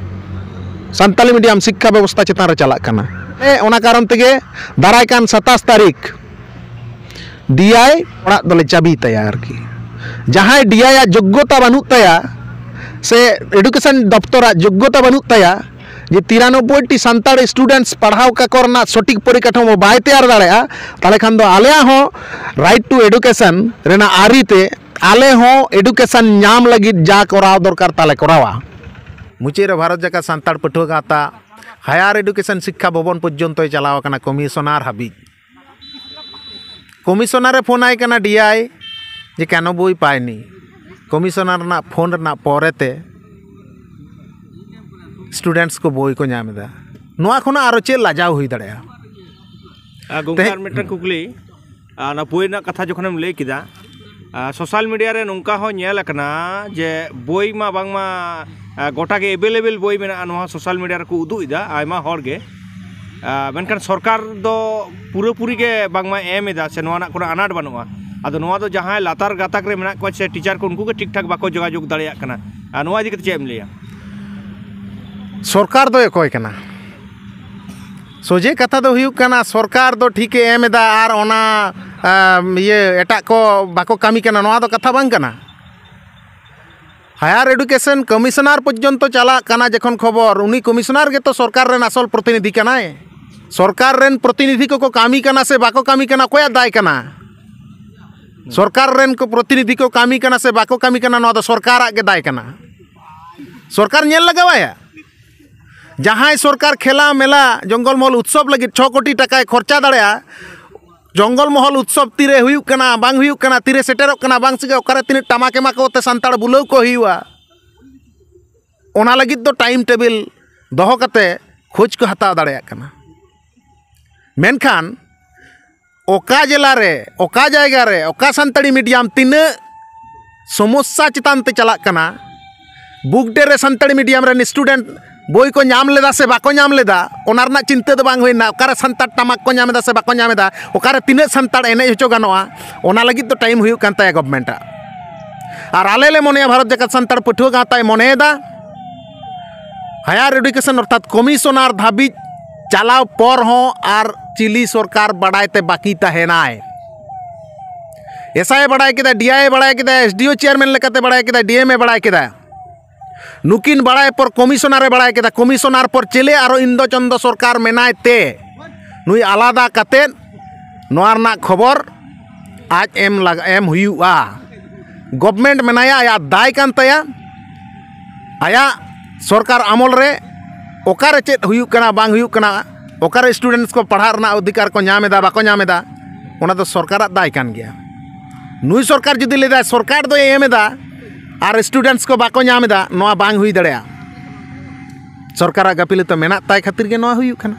ᱥᱟᱱᱛᱟᱞᱤ medium ᱥᱤᱠᱠᱷᱟ ᱵᱮᱵᱚᱥᱛᱷᱟ ᱪᱮᱛᱟᱱ ᱨᱮ ᱪᱟᱞᱟᱜ ᱠᱟᱱᱟ᱾ ᱦᱮᱸ, ᱚᱱᱟ ᱠᱟᱨᱚᱱ ᱛᱮᱜᱮ ᱫᱟᱨᱟᱭ ᱠᱟᱱ ᱥᱟᱛᱟᱥ ᱛᱟᱹᱨᱤᱠᱷ ᱰᱤ ᱟᱭ ᱚᱲᱟᱜ ᱫᱚᱞᱮ ᱪᱟᱹᱵᱤ ᱛᱟᱭᱟ ᱟᱨᱠᱤ᱾ ᱡᱟᱦᱟᱸᱭ ᱰᱤ ᱟᱭ ᱟᱜ ᱡᱳᱜᱽᱜᱚᱛᱟ ᱵᱟᱹᱱᱩᱜ ᱛᱟᱭᱟ ᱥᱮ education ᱫᱚᱯᱛᱚᱨᱟᱜ ᱡᱳᱜᱽᱜᱚᱛᱟ ᱵᱟᱹᱱᱩᱜ ᱛᱟᱭᱟ ᱡᱮ ᱛᱤᱨᱟᱱᱚᱵᱵᱳᱭ ᱴᱤ ᱥᱟᱱᱛᱟᱲ students ᱯᱟᱲᱦᱟᱣ ᱠᱟᱠᱚ ᱨᱮᱱᱟᱜ ᱥᱚᱴᱷᱤᱠ ᱯᱚᱨᱤᱠᱟᱴᱷᱟᱢᱳ ᱵᱟᱭ ᱛᱮᱭᱟᱨ ᱫᱟᱲᱮᱭᱟᱜᱼᱟ, ᱛᱟᱦᱚᱞᱮ ᱠᱷᱟᱱ ᱫᱚ ᱟᱞᱮᱭᱟᱜ ᱦᱚᱸ right to education ᱨᱮᱱᱟᱜ ᱟᱹᱨᱤ ᱛᱮ ᱟᱞᱮ ᱦᱚᱸ education ᱧᱟᱢ ᱞᱟᱹᱜᱤᱫ ᱡᱟ ᱠᱚᱨᱟᱣ ᱫᱚᱨᱠᱟᱨ ᱛᱟᱞᱮ ᱠᱚᱨᱟᱣᱟ᱾ ᱢᱩᱪᱟᱹᱫ ᱨᱮ ᱵᱷᱟᱨᱚᱛ ᱡᱟᱠᱟᱛ ᱥᱟᱱᱛᱟᱲ ᱯᱟᱹᱴᱷᱩᱣᱟᱹ ᱜᱟᱶᱛᱟ ᱦᱟᱭᱟᱨ ᱮᱰᱩᱠᱮᱥᱚᱱ ᱥᱤᱠᱠᱷᱟ ᱵᱷᱚᱵᱚᱱ ᱯᱚᱨᱡᱚᱱᱛᱚᱭ ᱪᱟᱞᱟᱣ ᱟᱠᱟᱱᱟ ᱠᱚᱢᱤᱥᱚᱱᱟᱨ ᱦᱟᱹᱵᱤᱡ᱾ ᱠᱚᱢᱤᱥᱚᱱᱟᱨᱮ ᱯᱷᱳᱱ ᱟᱭ ᱠᱟᱱᱟ ᱰᱤ ᱟᱭ ᱡᱮ ᱠᱮᱱᱚ ᱵᱳᱭ ᱯᱟᱭᱱᱤ᱾ ᱠᱚᱢᱤᱥᱚᱱᱟᱨ ᱨᱮᱱᱟᱜ ᱯᱷᱳᱱ ᱨᱮᱱᱟᱜ ᱯᱚᱨᱮ ᱛᱮ ᱥᱴᱩᱰᱮᱱᱴᱥ ᱠᱚ ᱵᱳᱭ ᱠᱚ ᱧᱟᱢ ᱮᱫᱟ᱾ ᱱᱚᱣᱟ ᱠᱷᱚᱱᱟᱜ ᱟᱨᱚ ᱪᱮᱫ ᱞᱟᱡᱟᱣ ᱦᱩᱭ ᱫᱟᱲᱮᱭᱟᱜᱼᱟ? ᱟᱨ ᱜᱚᱢᱠᱮ, ᱛᱮᱦᱮᱧ ᱟᱨ ᱢᱤᱫᱴᱟᱝ ᱠᱩᱠᱞᱤ, ᱟᱨ ᱚᱱᱟ ᱵᱳᱭ ᱨᱮᱱᱟᱜ ᱠᱟᱛᱷᱟ ᱡᱚᱠᱷᱚᱱᱮᱢ ᱞᱟᱹᱭ ᱠᱮᱫᱟ, ᱟᱨ ᱥᱳᱥᱟᱞ ᱢᱤᱰᱤᱭᱟ ᱨᱮ ᱱᱚᱝᱠᱟ ᱦᱚᱸ ᱧᱮᱞ ᱟᱠᱟᱱᱟ ᱡᱮ ᱵᱳᱭ ᱢᱟ ᱵᱟᱝᱢᱟ, ᱟᱨ ᱜᱚᱴᱟ ᱜᱮ ᱮᱵᱮᱞᱮᱵᱮᱞ ᱵᱳᱭ ᱢᱮᱱᱟᱜᱼᱟ, ᱱᱚᱣᱟ ᱥᱳᱥᱟᱞ ᱢᱤᱰᱤᱭᱟ ᱨᱮᱠᱚ ᱩᱫᱩᱜ ᱮᱫᱟ ᱟᱭᱢᱟ ᱦᱚᱲ ᱜᱮ᱾ ᱟᱨ ᱢᱮᱱᱠᱷᱟᱱ ᱥᱚᱨᱠᱟᱨ ᱫᱚ ᱯᱩᱨᱟᱹᱯᱩᱨᱤ ᱜᱮ ᱵᱟᱝᱢᱟ ᱮᱢ ᱮᱫᱟ, ᱥᱮ ᱱᱚᱣᱟ ᱨᱮᱱᱟᱜ ᱠᱳᱱᱳ ᱟᱱᱟᱴ ᱵᱟᱹᱱᱩᱜᱼᱟ᱾ ᱟᱫᱚ ᱱᱚᱣᱟ ᱫᱚ ᱡᱟᱦᱟᱸᱭ ᱞᱟᱛᱟᱨ ᱜᱟᱛᱟᱠ ᱨᱮ ᱢᱮᱱᱟᱜ ᱠᱚᱣᱟ ᱥᱮ ᱴᱤᱪᱟᱨ ᱠᱚ, ᱩᱱᱠᱩ ᱜᱮ ᱴᱷᱤᱠ ᱴᱷᱟᱠ ᱵᱟᱠᱚ ᱡᱳᱜᱟᱡᱳᱜᱽ ᱫᱟᱲᱮᱭᱟᱜ ᱠᱟᱱᱟ᱾ ᱟᱨ ᱱᱚᱣᱟ ᱤᱫᱤ ᱠᱟᱛᱮ ᱪᱮᱫ ᱮᱢ ᱞᱟᱹᱭᱟ? ᱥᱚᱨᱠᱟᱨ ᱫᱚᱭ ᱚᱠᱚᱭ ᱠᱟᱱᱟ? ᱥᱚᱡᱷᱮ ᱠᱟᱛᱷᱟ ᱫᱚ ᱦᱩᱭᱩᱜ ᱠᱟᱱᱟ, ᱥᱚᱨᱠᱟᱨ ᱫᱚ ᱴᱷᱤᱠᱮ ᱮᱢ ᱮᱫᱟ ᱟᱨ ᱚᱱᱟ, ᱟᱢ, ᱤᱭᱟᱹ, ᱮᱴᱟᱜ ᱠᱚ ᱵᱟᱠᱚ ᱠᱟᱹᱢᱤ ᱠᱟᱱᱟ, ᱱᱚᱣᱟ ᱫᱚ ᱠᱟᱛᱷᱟ ᱵᱟᱝ ᱠᱟᱱᱟ᱾ ᱦᱟᱭᱟᱨ ᱮᱰᱩᱠᱮᱥᱚᱱ ᱠᱚᱢᱤᱥᱚᱱᱟᱨ ᱯᱚᱨᱡᱚᱱᱛᱚ ᱪᱟᱞᱟᱜ ᱠᱟᱱᱟ ᱡᱚᱠᱷᱚᱱ ᱠᱷᱚᱵᱚᱨ, ᱩᱱᱤ ᱠᱚᱢᱤᱥᱚᱱᱟᱨ ᱜᱮᱛᱚ ᱥᱚᱨᱠᱟᱨ ᱨᱮᱱ ᱟᱥᱚᱞ ᱯᱨᱚᱛᱤᱱᱤᱫᱷᱤ ᱠᱟᱱᱟᱭ᱾ ᱥᱚᱨᱠᱟᱨ ᱨᱮᱱ ᱯᱨᱚᱛᱤᱱᱤᱫᱷᱤ ᱠᱚᱠᱚ ᱠᱟᱹᱢᱤ ᱠᱟᱱᱟ ᱥᱮ ᱵᱟᱠᱚ ᱠᱟᱹᱢᱤ ᱠᱟᱱᱟ, ᱚᱠᱚᱭᱟᱜ ᱫᱟᱭ ᱠᱟᱱᱟ? ᱥᱚᱨᱠᱟᱨ ᱨᱮᱱ ᱠᱚ ᱯᱨᱚᱛᱤᱱᱤᱫᱷᱤ ᱠᱚ ᱠᱟᱹᱢᱤ ᱠᱟᱱᱟ ᱥᱮ ᱵᱟᱠᱚ ᱠᱟᱹᱢᱤ ᱠᱟᱱᱟ, ᱱᱚᱣᱟ ᱫᱚ ᱥᱚᱨᱠᱟᱨᱟᱜ ᱜᱮ ᱫᱟᱭ ᱠᱟᱱᱟ᱾ ᱥᱚᱨᱠᱟᱨ ᱧᱮᱞ ᱞᱟᱜᱟᱣᱟᱭᱟ᱾ ᱡᱟᱦᱟᱸᱭ ᱥᱚᱨᱠᱟᱨ ᱠᱷᱮᱞᱟ ᱢᱮᱞᱟ ᱡᱚᱝᱜᱚᱞ ᱢᱚᱦᱚᱞ ᱩᱛᱥᱚᱵ ᱞᱟᱹᱜᱤᱫ ᱪᱷᱚ ᱠᱳᱴᱤ ᱴᱟᱠᱟᱭ ᱠᱷᱚᱨᱪᱟ ᱫᱟᱲᱮᱭᱟᱜᱼᱟ, ᱡᱚᱝᱜᱚᱞ ᱢᱚᱦᱚᱞ ᱩᱛᱥᱚᱵ ᱛᱤᱨᱮ ᱦᱩᱭᱩᱜ ᱠᱟᱱᱟ, ᱵᱟᱝ ᱦᱩᱭᱩᱜ ᱠᱟᱱᱟ, ᱛᱤᱨᱮ ᱥᱮᱴᱮᱨᱚᱜ ᱠᱟᱱᱟ, ᱵᱟᱝ ᱥᱮ ᱚᱠᱟᱨᱮ ᱛᱤᱱᱟᱹᱜ ᱴᱟᱢᱟᱠ ᱮᱢᱟ ᱠᱚ ᱛᱮ ᱥᱟᱱᱛᱟᱲ ᱵᱩᱞᱟᱹᱣ ᱠᱚ ᱦᱩᱭᱩᱜᱼᱟ, ᱚᱱᱟ ᱞᱟᱹᱜᱤᱫ ᱫᱚ ᱴᱟᱭᱤᱢ ᱴᱮᱵᱤᱞ ᱫᱚᱦᱚ ᱠᱟᱛᱮ ᱠᱷᱳᱡᱽ ᱠᱚ ᱦᱟᱛᱟᱣ ᱫᱟᱲᱮᱭᱟᱜ ᱠᱟᱱᱟ᱾ ᱢᱮᱱᱠᱷᱟᱱ ᱚᱠᱟ ᱡᱮᱞᱟ ᱨᱮ, ᱚᱠᱟ ᱡᱟᱭᱜᱟ ᱨᱮ, ᱚᱠᱟ ᱥᱟᱱᱛᱟᱲᱤ ᱢᱤᱰᱤᱭᱟᱢ ᱛᱤᱱᱟᱹᱜ ᱥᱚᱢᱚᱥᱥᱟ ᱪᱮᱛᱟᱱ ᱛᱮ ᱪᱟᱞᱟᱜ ᱠᱟᱱᱟ, ᱵᱩᱠ ᱰᱮ ᱨᱮ ᱥᱟᱱᱛᱟᱲᱤ ᱢᱤᱰᱤᱭᱟᱢ ᱨᱮᱱ ᱥᱴᱩᱰᱮᱱᱴ ᱵᱳᱭ ᱠᱚ ᱧᱟᱢ ᱞᱮᱫᱟ ᱥᱮ ᱵᱟᱠᱚ ᱧᱟᱢ ᱞᱮᱫᱟ, ᱚᱱᱟ ᱨᱮᱱᱟᱜ ᱪᱤᱱᱛᱟᱹ ᱫᱚ ᱵᱟᱝ ᱦᱩᱭᱱᱟ᱾ ᱚᱠᱟᱨᱮ ᱥᱟᱱᱛᱟᱲ ᱴᱟᱢᱟᱠ ᱠᱚ ᱧᱟᱢ ᱮᱫᱟ ᱥᱮ ᱵᱟᱠᱚ ᱧᱟᱢ ᱮᱫᱟ, ᱚᱠᱟᱨᱮ ᱛᱤᱱᱟᱹᱜ ᱥᱟᱱᱛᱟᱲ ᱮᱱᱮᱡ ᱦᱚᱪᱚ ᱜᱟᱱᱚᱜᱼᱟ, ᱚᱱᱟ ᱞᱟᱹᱜᱤᱫ ᱫᱚ ᱴᱟᱭᱤᱢ ᱦᱩᱭᱩᱜ ᱠᱟᱱ ᱛᱟᱭᱟ ᱜᱚᱵᱷᱢᱮᱱᱴᱟᱜ᱾ ᱟᱨ ᱟᱞᱮ ᱞᱮ ᱢᱚᱱᱮᱭᱟ, ᱵᱷᱟᱨᱚᱛ ᱡᱟᱠᱟᱛ ᱥᱟᱱᱛᱟᱲ ᱯᱟᱹᱴᱷᱩᱣᱟᱹ ᱜᱟᱶᱛᱟᱭ ᱢᱚᱱᱮᱭᱮᱫᱟ, ᱦᱟᱭᱟᱨ ᱮᱰᱩᱠᱮᱥᱚᱱ ᱚᱨᱛᱷᱟᱛ ᱠᱚᱢᱤᱥᱚᱱᱟᱨ ᱫᱷᱟᱹᱵᱤᱡ ᱪᱟᱞᱟᱣ ᱯᱚᱨ ᱦᱚᱸ ᱟᱨ ᱪᱤᱞᱤ ᱥᱚᱨᱠᱟᱨ ᱵᱟᱰᱟᱭ ᱛᱮ ᱵᱟᱹᱠᱤ ᱛᱟᱦᱮᱱᱟᱭ? ᱮᱥᱟᱭ ᱮ ᱵᱟᱲᱟᱭ ᱠᱮᱫᱟ, ᱰᱤᱟᱭ ᱮ ᱵᱟᱲᱟᱭ ᱠᱮᱫᱟ, ᱮᱥᱰᱤᱳ ᱪᱮᱭᱟᱨᱢᱮᱱ ᱞᱮᱠᱟᱛᱮ ᱵᱟᱲᱟᱭ ᱠᱮᱫᱟ, ᱰᱤᱮᱢ ᱮ ᱵᱟᱲᱟᱭ ᱠᱮᱫᱟ᱾ ᱱᱩᱠᱤᱱ ᱵᱟᱲᱟᱭ ᱯᱚᱨ ᱠᱚᱢᱤᱥᱚᱱᱟᱨ ᱮ ᱵᱟᱲᱟᱭ ᱠᱮᱫᱟ, ᱠᱚᱢᱤᱥᱚᱱᱟᱨ ᱯᱚᱨ ᱪᱮᱞᱮ ᱟᱨᱚ ᱤᱱᱫᱚ ᱪᱚᱱᱫᱚ ᱥᱚᱨᱠᱟᱨ ᱢᱮᱱᱟᱭ ᱛᱮ ᱱᱩᱭ ᱟᱞᱟᱫᱟ ᱠᱟᱛᱮᱫ ᱱᱚᱣᱟ ᱨᱮᱱᱟᱜ ᱠᱷᱚᱵᱚᱨ ᱟᱡ ᱮᱢ ᱞᱟᱜ-, ᱮᱢ ᱦᱩᱭᱩᱜᱼᱟ᱾ ᱜᱚᱵᱷᱢᱮᱱᱴ ᱢᱮᱱᱟᱭᱟ, ᱟᱭᱟᱜ ᱫᱟᱭ ᱠᱟᱱ ᱛᱟᱭᱟ᱾ ᱟᱭᱟᱜ ᱥᱚᱨᱠᱟᱨ ᱟᱢᱚᱞ ᱨᱮ ᱚᱠᱟᱨᱮ ᱪᱮᱫ ᱦᱩᱭᱩᱜ ᱠᱟᱱᱟ, ᱵᱟᱝ ᱦᱩᱭᱩᱜ ᱠᱟᱱᱟ, ᱚᱠᱟᱨᱮ ᱥᱴᱩᱰᱮᱱᱴᱥ ᱠᱚ ᱯᱟᱲᱦᱟᱜ ᱨᱮᱱᱟᱜ ᱚᱫᱷᱤᱠᱟᱨ ᱠᱚ ᱧᱟᱢ ᱮᱫᱟ, ᱵᱟᱠᱚ ᱧᱟᱢ ᱮᱫᱟ, ᱚᱱᱟ ᱫᱚ ᱥᱚᱨᱠᱟᱨᱟᱜ ᱫᱟᱭ ᱠᱟᱱ ᱜᱮᱭᱟ᱾ ᱱᱩᱭ ᱥᱚᱨᱠᱟᱨ ᱡᱩᱫᱤ ᱞᱟᱹᱭ ᱫᱟᱭ ᱥᱚᱨᱠᱟᱨ ᱫᱚᱭ ᱮᱢ ᱮᱫᱟ ᱟᱨ ᱥᱴᱩᱰᱮᱱᱴᱥ ᱠᱚ ᱵᱟᱠᱚ ᱧᱟᱢ ᱮᱫᱟ, ᱱᱚᱣᱟ ᱵᱟᱝ ᱦᱩᱭ ᱫᱟᱲᱮᱭᱟᱜᱼᱟ᱾ ᱥᱚᱨᱠᱟᱨᱟᱜ ᱜᱟᱹᱯᱤᱞᱟᱹᱛ ᱢᱮᱱᱟᱜ ᱛᱟᱭ ᱠᱷᱟᱹᱛᱤᱨ ᱜᱮ ᱱᱚᱣᱟ ᱦᱩᱭᱩᱜ ᱠᱟᱱᱟ᱾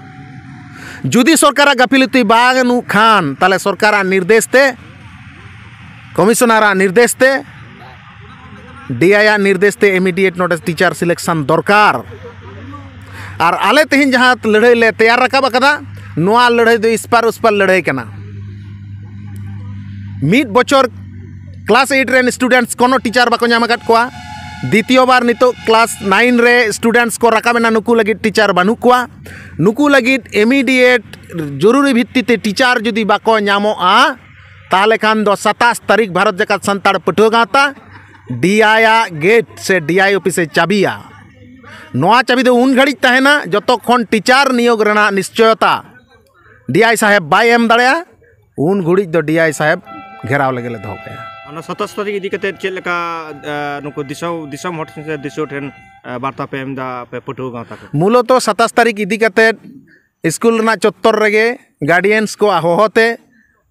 ᱡᱩᱫᱤ ᱥᱚᱨᱠᱟᱨᱟᱜ ᱜᱟᱹᱯᱷᱤᱞᱟᱹᱛᱤ ᱵᱟᱹᱱᱩᱜ ᱠᱷᱟᱱ, ᱛᱟᱦᱚᱞᱮ ᱥᱚᱨᱠᱟᱨᱟᱜ ᱱᱤᱨᱫᱮᱥ ᱛᱮ, ᱠᱚᱢᱤᱥᱚᱱᱟᱨᱟᱜ ᱱᱤᱨᱫᱮᱥ ᱛᱮ, ᱰᱤ ᱟᱭ ᱟᱜ ᱱᱤᱨᱫᱮᱥ ᱛᱮ ᱤᱢᱤᱰᱤᱭᱮᱴ ᱱᱚᱰᱮ ᱴᱤᱪᱟᱨ ᱥᱤᱞᱮᱠᱥᱚᱱ ᱫᱚᱨᱠᱟᱨ᱾ ᱟᱨ ᱟᱞᱮ ᱛᱮᱦᱮᱧ ᱡᱟᱦᱟᱸ ᱞᱟᱹᱲᱦᱟᱹᱭ ᱞᱮ ᱛᱮᱭᱟᱨ ᱨᱟᱠᱟᱵ ᱟᱠᱟᱫᱟ, ᱱᱚᱣᱟ ᱞᱟᱹᱲᱦᱟᱹᱭ ᱫᱚ ᱤᱥᱯᱟᱨ ᱩᱥᱯᱟᱨ ᱞᱟᱹᱲᱦᱟᱹᱭ ᱠᱟᱱᱟ᱾ ᱢᱤᱫ ᱵᱚᱪᱷᱚᱨ ᱠᱞᱟᱥ ᱮᱭᱤᱴ ᱨᱮᱱ ᱥᱴᱩᱰᱮᱱᱴᱥ ᱠᱳᱱᱳ ᱴᱤᱪᱟᱨ ᱵᱟᱠᱚ ᱧᱟᱢ ᱟᱠᱟᱫ ᱠᱚᱣᱟ᱾ ᱫᱤᱛᱤᱭᱚ ᱵᱟᱨ ᱱᱤᱛᱚᱜ ᱠᱞᱟᱥ ᱱᱟᱭᱤᱱ ᱨᱮ ᱥᱴᱩᱰᱮᱱᱴᱥ ᱠᱚ ᱨᱟᱠᱟᱵ ᱮᱱᱟ, ᱱᱩᱠᱩ ᱞᱟᱹᱜᱤᱫ ᱴᱤᱪᱟᱨ ᱵᱟᱹᱱᱩᱜ ᱠᱚᱣᱟ᱾ ᱱᱩᱠᱩ ᱞᱟᱹᱜᱤᱫ ᱤᱢᱤᱰᱤᱭᱮᱴ ᱡᱚᱨᱩᱨᱤ ᱵᱷᱤᱛᱛᱤ ᱛᱮ ᱴᱤᱪᱟᱨ ᱡᱩᱫᱤ ᱵᱟᱠᱚ ᱧᱟᱢᱚᱜᱼᱟ, ᱛᱟᱦᱚᱞᱮ ᱠᱷᱟᱱ ᱫᱚ ᱥᱟᱛᱟᱥ ᱛᱟᱹᱨᱤᱠᱷ ᱵᱷᱟᱨᱚᱛ ᱡᱟᱠᱟᱛ ᱥᱟᱱᱛᱟᱲ ᱯᱟᱹᱴᱷᱩᱣᱟᱹ ᱜᱟᱶᱛᱟ ᱰᱤ ᱟᱭ ᱟᱜ ᱜᱮᱴ ᱥᱮ ᱰᱤ ᱟᱭ ᱚᱯᱷᱤᱥ ᱮ ᱪᱟᱹᱵᱤᱭᱟ᱾ ᱱᱚᱣᱟ ᱪᱟᱹᱵᱤ ᱫᱚ ᱩᱱ ᱜᱷᱟᱹᱲᱤᱡ ᱛᱟᱦᱮᱱᱟ, ᱡᱚᱛᱚ ᱠᱷᱚᱱ ᱴᱤᱪᱟᱨ ᱱᱤᱭᱳᱜᱽ ᱨᱮᱱᱟᱜ ᱱᱤᱥᱪᱚᱭᱚᱛᱟ ᱰᱤ ᱟᱭ ᱥᱟᱦᱮᱵᱽ ᱵᱟᱭ ᱮᱢ ᱫᱟᱲᱮᱭᱟᱜᱼᱟ, ᱩᱱ ᱜᱷᱩᱲᱤᱡ ᱫᱚ ᱰᱤ ᱟᱭ ᱥᱟᱦᱮᱵᱽ ᱜᱷᱮᱨᱟᱣ ᱞᱟᱹᱜᱤᱫ ᱞᱮ ᱫᱚᱦᱚ ᱠᱟᱭᱟ᱾ ᱚᱱᱟ ᱥᱟᱛᱟᱥ ᱛᱟᱹᱨᱤᱠᱷ ᱤᱫᱤ ᱠᱟᱛᱮ ᱪᱮᱫ ᱞᱮᱠᱟ, ᱮ, ᱱᱩᱠᱩ ᱫᱤᱥᱚᱢ ᱫᱤᱥᱚᱢ ᱦᱚᱲ ᱴᱷᱮᱱ ᱥᱮ ᱫᱤᱥᱚᱢ ᱴᱷᱮᱱ, ᱮ, ᱵᱟᱨᱛᱟ ᱯᱮ ᱮᱢ ᱮᱫᱟ ᱟᱯᱮ ᱯᱟᱹᱴᱷᱩᱣᱟᱹ ᱜᱟᱶᱛᱟ ᱠᱚ? ᱢᱩᱞᱚᱛᱚ ᱥᱟᱛᱟᱥ ᱛᱟᱹᱨᱤᱠᱷ ᱤᱫᱤ ᱠᱟᱛᱮ ᱥᱠᱩᱞ ᱨᱮᱱᱟᱜ ᱪᱚᱛᱛᱚᱨ ᱨᱮᱜᱮ ᱜᱟᱨᱰᱤᱭᱟᱱᱥ ᱠᱚᱣᱟᱜ ᱦᱚᱦᱚᱛᱮ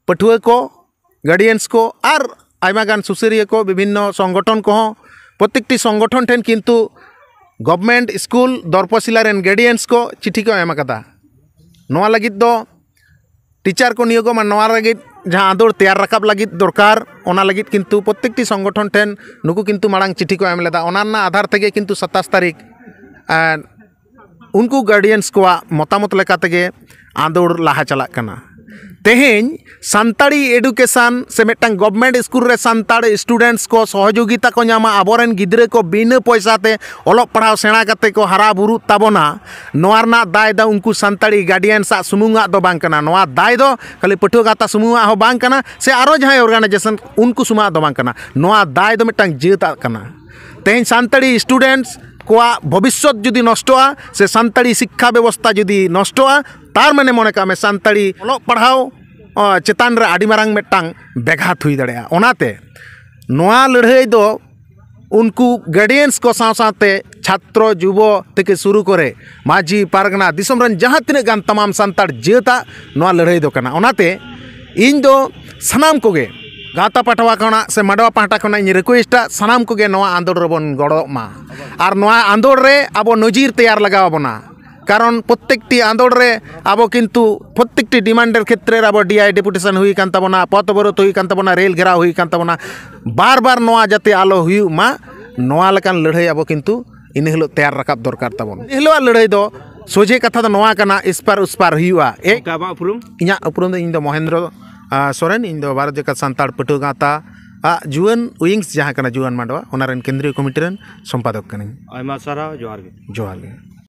ᱯᱟᱹᱴᱷᱩᱣᱟᱹ ᱠᱚ, ᱜᱟᱨᱰᱤᱭᱟᱱᱥ ᱠᱚ ᱟᱨ ᱟᱭᱢᱟ ᱜᱟᱱ ᱥᱩᱥᱟᱹᱨᱤᱭᱟᱹ ᱠᱚ, ᱵᱤᱵᱷᱤᱱᱱᱚ ᱥᱚᱝᱜᱚᱴᱷᱚᱱ ᱠᱚᱦᱚᱸ, ᱯᱨᱚᱛᱮᱠᱴᱤ ᱥᱚᱝᱜᱚᱴᱷᱚᱱ ᱴᱷᱮᱱ ᱠᱤᱱᱛᱩ ᱜᱚᱵᱷᱢᱮᱱᱴ ᱥᱠᱩᱞ ᱫᱚᱨᱯᱚᱥᱤᱞᱟ ᱨᱮᱱ ᱜᱟᱨᱰᱤᱭᱟᱱᱥ ᱠᱚ ᱪᱤᱴᱷᱤ ᱠᱚ ᱮᱢ ᱟᱠᱟᱫᱟ᱾ ᱱᱚᱣᱟ ᱞᱟᱹᱜᱤᱫ ᱫᱚ ᱴᱤᱪᱟᱨ ᱠᱚ ᱱᱤᱭᱳᱜᱚᱜ ᱢᱟ, ᱱᱚᱣᱟ ᱞᱟᱹᱜᱤᱫ ᱡᱟᱦᱟᱸ ᱟᱸᱫᱳᱲ ᱛᱮᱭᱟᱨ ᱨᱟᱠᱟᱵ ᱞᱟᱹᱜᱤᱫ ᱫᱚᱨᱠᱟᱨ, ᱚᱱᱟ ᱞᱟᱹᱜᱤᱫ ᱠᱤᱱᱛᱩ ᱯᱨᱚᱛᱮᱠᱴᱤ ᱥᱚᱝᱜᱚᱴᱷᱚᱱ ᱴᱷᱮᱱ ᱱᱩᱠᱩ ᱠᱤᱱᱛᱩ ᱢᱟᱲᱟᱝ ᱪᱤᱴᱷᱤ ᱠᱚ ᱮᱢ ᱞᱮᱫᱟ᱾ ᱚᱱᱟ ᱨᱮᱱᱟᱜ ᱟᱫᱷᱟᱨ ᱛᱮᱜᱮ ᱠᱤᱱᱛᱩ ᱥᱟᱛᱟᱥ ᱛᱟᱹᱨᱤᱠᱷ, ᱮᱸ, ᱩᱱᱠᱩ ᱜᱟᱨᱰᱤᱭᱟᱱᱥ ᱠᱚᱣᱟᱜ ᱢᱚᱛᱟᱢᱚᱛ ᱞᱮᱠᱟ ᱛᱮᱜᱮ ᱟᱸᱫᱳᱲ ᱞᱟᱦᱟ ᱪᱟᱞᱟᱜ ᱠᱟᱱᱟ᱾ ᱛᱮᱦᱮᱧ ᱥᱟᱱᱛᱟᱲᱤ ᱮᱰᱩᱠᱮᱥᱚᱱ ᱥᱮ ᱢᱤᱫᱴᱟᱝ ᱜᱚᱵᱷᱢᱮᱱᱴ ᱥᱠᱩᱞ ᱨᱮ ᱥᱟᱱᱛᱟᱲ ᱥᱴᱩᱰᱮᱱᱴᱥ ᱠᱚ ᱥᱚᱦᱚᱡᱳᱜᱤᱛᱟ ᱠᱚ ᱧᱟᱢᱟ, ᱟᱵᱚᱨᱮᱱ ᱜᱤᱫᱽᱨᱟᱹ ᱠᱚ ᱵᱤᱱᱟᱹ ᱯᱚᱭᱥᱟ ᱛᱮ ᱚᱞᱚᱜ ᱯᱟᱲᱦᱟᱣ ᱥᱮᱬᱟ ᱠᱟᱛᱮ ᱠᱚ ᱦᱟᱨᱟ ᱵᱩᱨᱩᱜ ᱛᱟᱵᱚᱱᱟ, ᱱᱚᱣᱟ ᱨᱮᱱᱟᱜ ᱫᱟᱭ ᱫᱚ ᱩᱱᱠᱩ ᱥᱟᱱᱛᱟᱲᱤ ᱜᱟᱨᱰᱤᱭᱟᱱᱥ ᱟᱜ ᱥᱩᱢᱩᱝ ᱟᱜ ᱫᱚ ᱵᱟᱝ ᱠᱟᱱᱟ᱾ ᱱᱚᱣᱟ ᱫᱟᱭ ᱫᱚ ᱠᱷᱟᱹᱞᱤ ᱯᱟᱹᱴᱷᱩᱣᱟᱹ ᱜᱟᱶᱛᱟ ᱥᱩᱢᱩᱝ ᱟᱜ ᱦᱚᱸ ᱵᱟᱝ ᱠᱟᱱᱟ, ᱥᱮ ᱟᱨᱚ ᱡᱟᱦᱟᱸᱭ ᱚᱨᱜᱟᱱᱟᱭᱡᱮᱥᱚᱱ, ᱩᱱᱠᱩ ᱥᱩᱢᱩᱝ ᱟᱜ ᱫᱚ ᱵᱟᱝ ᱠᱟᱱᱟ᱾ ᱱᱚᱣᱟ ᱫᱟᱭ ᱫᱚ ᱢᱤᱫᱴᱟᱝ ᱡᱟᱹᱛ ᱟᱜ ᱠᱟᱱᱟ᱾ ᱛᱮᱦᱮᱧ ᱥᱟᱱᱛᱟᱲᱤ ᱥᱴᱩᱰᱮᱱᱴᱥ ᱠᱚᱣᱟᱜ ᱵᱷᱚᱵᱤᱥᱥᱚᱛ ᱡᱩᱫᱤ ᱱᱚᱥᱴᱚᱜᱼᱟ ᱥᱮ ᱥᱟᱱᱛᱟᱲᱤ ᱥᱤᱠᱠᱷᱟ ᱵᱮᱵᱚᱥᱛᱷᱟ ᱡᱩᱫᱤ ᱱᱚᱥᱴᱚᱜᱼᱟ, ᱛᱟᱨ ᱢᱟᱱᱮ ᱢᱚᱱᱮ ᱠᱟᱜ ᱢᱮ ᱥᱟᱱᱛᱟᱲᱤ ᱚᱞᱚᱜ ᱯᱟᱲᱦᱟᱣ, ᱚ, ᱪᱮᱛᱟᱱ ᱨᱮ ᱟᱹᱰᱤ ᱢᱟᱨᱟᱝ ᱢᱤᱫᱴᱟᱝ ᱵᱮᱜᱷᱟᱛ ᱦᱩᱭ ᱫᱟᱲᱮᱭᱟᱜᱼᱟ᱾ ᱚᱱᱟᱛᱮ ᱱᱚᱣᱟ ᱞᱟᱹᱲᱦᱟᱹᱭ ᱫᱚ ᱩᱱᱠᱩ ᱜᱟᱨᱰᱤᱭᱟᱱᱥ ᱠᱚ ᱥᱟᱶ ᱥᱟᱶᱛᱮ ᱪᱷᱟᱛᱨᱚ ᱡᱩᱵᱚ ᱛᱷᱮᱠᱮ ᱥᱩᱨᱩ ᱠᱚᱨᱮ ᱢᱟᱹᱡᱷᱤ ᱯᱟᱨᱜᱟᱱᱟ ᱫᱤᱥᱚᱢ ᱨᱮᱱ ᱡᱟᱦᱟᱸ ᱛᱤᱱᱟᱹᱜ ᱜᱟᱱ ᱛᱟᱢᱟᱢ ᱥᱟᱱᱛᱟᱲ ᱡᱟᱹᱛᱟᱜ ᱱᱚᱣᱟ ᱞᱟᱹᱲᱦᱟᱹᱭ ᱫᱚ ᱠᱟᱱᱟ᱾ ᱚᱱᱟᱛᱮ ᱤᱧ ᱫᱚ ᱥᱟᱱᱟᱢ ᱠᱚᱜᱮ ᱜᱟᱶᱛᱟ ᱯᱟᱦᱴᱟ ᱠᱷᱚᱱᱟᱜ ᱥᱮ ᱢᱟᱰᱣᱟ ᱯᱟᱦᱴᱟ ᱠᱷᱚᱱᱟᱜ ᱤᱧ ᱨᱤᱠᱩᱭᱮᱥᱴᱟ, ᱥᱟᱱᱟᱢ ᱠᱚᱜᱮ ᱱᱚᱣᱟ ᱟᱸᱫᱳᱲ ᱨᱮᱵᱚᱱ ᱜᱚᱲᱚᱜ ᱢᱟ᱾ ᱟᱨ ᱱᱚᱣᱟ ᱟᱸᱫᱳᱲ ᱨᱮ ᱟᱵᱚ ᱱᱚᱡᱤᱨ ᱛᱮᱭᱟᱨ ᱞᱟᱜᱟᱣ ᱟᱵᱚᱱᱟ᱾ ᱠᱟᱨᱚᱱ ᱯᱨᱚᱛᱮᱠᱴᱤ ᱟᱸᱫᱳᱲ ᱨᱮ ᱟᱵᱚ ᱠᱤᱱᱛᱩ ᱯᱨᱚᱛᱮᱠᱴᱤ ᱰᱤᱢᱟᱱᱰᱮᱨ ᱠᱷᱮᱛᱨᱮ ᱨᱮ ᱟᱵᱚ ᱰᱤ ᱟᱭ ᱰᱮᱯᱩᱴᱮᱥᱚᱱ ᱦᱩᱭ ᱟᱠᱟᱱ ᱛᱟᱵᱚᱱᱟ, ᱯᱚᱛᱷ ᱚᱵᱚᱨᱳᱫᱷ ᱦᱩᱭ ᱟᱠᱟᱱ ᱛᱟᱵᱚᱱᱟ, ᱨᱮᱞ ᱜᱷᱮᱨᱟᱣ ᱦᱩᱭ ᱟᱠᱟᱱ ᱛᱟᱵᱚᱱᱟ᱾ ᱵᱟᱨ ᱵᱟᱨ ᱱᱚᱣᱟ ᱡᱟᱛᱮ ᱟᱞᱚ ᱦᱩᱭᱩᱜ ᱢᱟ, ᱱᱚᱣᱟ ᱞᱮᱠᱟᱱ ᱞᱟᱹᱲᱦᱟᱹᱭ ᱟᱵᱚ ᱠᱤᱱᱛᱩ ᱤᱱᱟᱹ ᱦᱤᱞᱳᱜ ᱛᱮᱭᱟᱨ ᱨᱟᱠᱟᱵ ᱫᱚᱨᱠᱟᱨ ᱛᱟᱵᱚᱱ᱾ ᱤᱱᱟᱹ ᱦᱤᱞᱳᱜᱟᱜ ᱞᱟᱹᱲᱦᱟᱹᱭ ᱫᱚ ᱥᱚᱡᱷᱮ ᱠᱟᱛᱷᱟ ᱫᱚ ᱱᱚᱣᱟ ᱠᱟᱱᱟ, ᱮᱥᱯᱟᱨ ᱩᱥᱯᱟᱨ ᱦᱩᱭᱩᱜᱼᱟ᱾ ᱮ, ᱜᱚᱢᱠᱮ, ᱟᱢᱟᱜ ᱩᱯᱨᱩᱢ? ᱤᱧᱟᱹᱜ ᱩᱯᱨᱩᱢ ᱫᱚ, ᱤᱧ ᱫᱚ ᱢᱚᱦᱮᱱᱫᱨᱚ, ᱟ, ᱥᱚᱨᱮᱱ, ᱤᱧ ᱫᱚ ᱵᱷᱟᱨᱚᱛ ᱡᱟᱠᱟᱛ ᱥᱟᱱᱛᱟᱲ ᱯᱟᱹᱴᱷᱩᱣᱟᱹ ᱜᱟᱶᱛᱟ ᱟᱜ ᱡᱩᱣᱟᱹᱱ ᱩᱭᱤᱝᱥ ᱡᱟᱦᱟᱸ ᱠᱟᱱᱟ, ᱡᱩᱣᱟᱹᱱ ᱢᱟᱰᱣᱟ, ᱚᱱᱟ ᱨᱮᱱ ᱠᱮᱱᱫᱨᱤᱭᱚ ᱠᱚᱢᱤᱴᱤ ᱨᱮᱱ ᱥᱚᱢᱯᱟᱫᱚᱠ ᱠᱟᱹᱱᱟᱹᱧ᱾ ᱟᱭᱢᱟ ᱥᱟᱨᱦᱟᱣ, ᱡᱚᱦᱟᱨ ᱜᱮ᱾ ᱡᱚᱦᱟᱨ ᱜᱮ᱾